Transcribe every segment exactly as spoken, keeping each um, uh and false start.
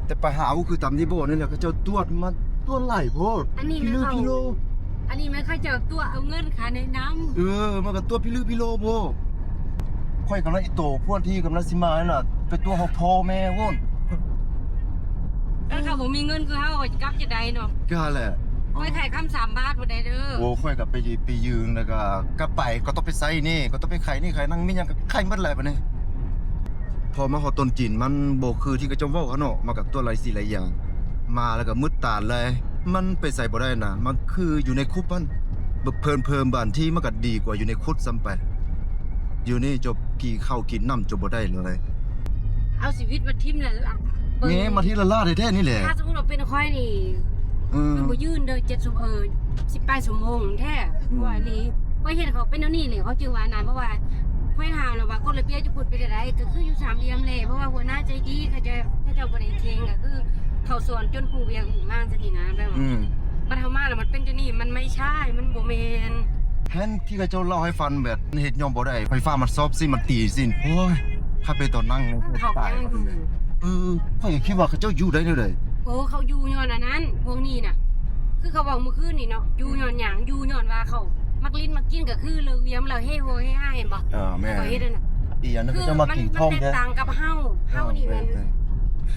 แต่ปัญหาก็คือตามที่บอกนี่แหละ เขาเจ้าตรวจมาตรวจหลายโพด อันนี้ พิลึก เขา พิโล อันนี้มันเขาเจ้าตรวจเอาเงินค่าแนะนำ เออ มันก็ตรวจพิลึกพิโลโพด ข่อยกำลังอีโตพวกที่กำลังสิมานั่นน่ะ ไปตรวจของพ่อแม่โว้น แล้วเขาบ่มีเงินคือเขาก็กลับจะได้เนาะ ก็แหละ ค่อยขายคำสามบาทบ่ได้เด้อ โอ้ ข่อยก็ไปไปยืมแล้วก็กลับไปก็ต้องไปใส่นี่ ก็ต้องไปขายนี่ขายนั่น มีหยังก็ขายหมดแหละบัดนี้ พอมาฮอดต้นจีนมันบ่คือที่เขาเจ้าเว้าหั้นเนาะ มันก็ตรวจหลายสิ่งหลายอย่าง มาแล้วก็มืดตาเลย มันไปใส่บ่ได้นะ มันคืออยู่ในคุกมัน เพิ่มเพิ่มบางที่มันก็ดีกว่าอยู่ในคุกซ้ำไป อยู่นี่จะกินข้าวกินน้ำจะบ่ได้เลย เอาชีวิตมาทิ่มแล้วล่ะเบิ่ง แม่มาที่ละล่าแท้ๆนี่แหละ ถ้าสมมติว่าเป็นค่อยนี่ เออ มันบ่ยืนเด้อเจ็ดสิบเออสิบแปดชั่วโมงแท้ อืม ว่านี่ค่อยเห็นเขาเป็นแนวนี้เลยเขาจึงว่านานเพราะว่าค่อยถามแล้วว่ากฎระเบียบจะพูดเป็นอะไรก็คืออยู่สามเหลี่ยมเลยเพราะว่าหัวหน้าใจดีเขาจะเขาจะบ่ได้เก่งก็คือเขาสอนจนฮู้เวียกฮู้งานซะนี่นะแบบว่า อืม มันเฮามาแล้วมันเป็นจังนี้มันไม่ใช่มันบ่แม่น แทนที่เขาเจ้าเล่าให้ฟังแบบเฮ็ดยอมบ่ได้ ไฟฟ้ามันซอบซิมันตีซิโอ้ย ถ้าเป็นตอนนั่งนี่ เขา ตาย ยังอยู่ เออ ข้อยก็คิดว่าเขาเจ้าอยู่ได้แนวใด โอ้เขาอยู่ย้อนอันนั้น พวกนี้น่ะ คือเขาบอกเมื่อคืนนี่เนาะอยู่ย้อนหยังอยู่ย้อนว่าเขามักลิ้นมักกินก็คือเลิกเวียมแล้วเฮ้โหเฮ้ห้าเห็นบ่ เออแม่น เขาเฮ็ดนั่นน่ะ อีกอย่างหนึง คื เขาเจ้ามากินท้องแท้ มันเป็นตังค์กับเฮาเฮานี่มัน เออ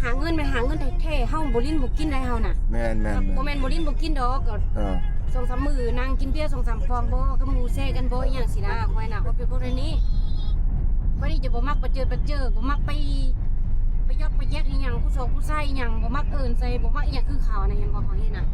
หาเงินไปหาเงินแท้ๆเฮาบ่ลิ้นบ่กินได้เฮาน่ะ แม่นแม่นแม่น บ่แม่นบ่ลิ้นบ่กินดอกก็ เออ สองสามมื้อนั่งกินเบียร์สองสามฟองบ่ก็หมู่แซ่กันบ่อีหยังสินะคอยน่ะคอยเป็นพวกนี้คอยนี่จะบ่มักไปเจอไปเจอบ่มักไปไปยอกไปแยกอีหยังผู้สาวผู้ชายอีหยังบ่มักเอิ้นใส่บ่มักอีหยังคือเขานะเห็นบ่เขาเฮ็ดน่ะ